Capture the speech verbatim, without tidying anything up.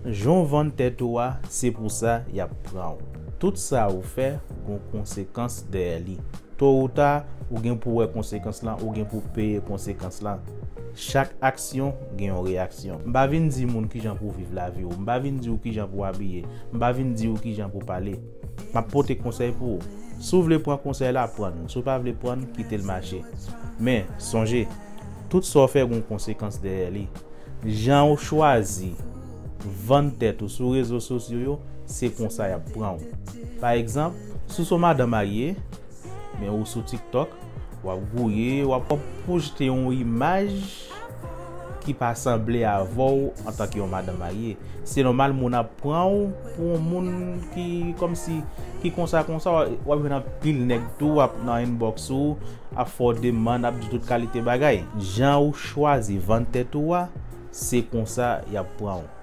Jan w vann tèt ou a, se pou sa y ap pran w. Tout sa ou fè, gon konsekans dèyè li. To ou ta, ou gen pou wè konsekans lan, ou gen pou peye konsekans lan. Chak aksyon gen yon reyaksyon. M pa vin di moun kijan pou w viv lavi w, m pa vin di w kijan pou w abiye, m pa vin di w kijan pou w pale. M ap pote konsèy pou ou. Si w vle pran konsèy la, pran l. Si w pa vle pran l, kite l mache. Men, sonje, tout sa w fè gon konsekans dèyè li. Jan w chwazi vann tèt ou sou rezo sosyo yo, se konsa y ap pran w. Pa egzanp, si w se yon madan marye, men ou sou TikTok, w ap gouye, w ap, w ap pwojte yon imaj ki pa sanble avè w antanke yon madan marye. Se nòmal moun ap pran w pou yon moun ki kòmsi, ki konsa konsa, w ap jwenn anpil nèg tou ap nan inbox ou, ap fè w demann, ap di tout kalite bagay. Jan ou chwazi vann tèt ou a, se konsa y ap pran w.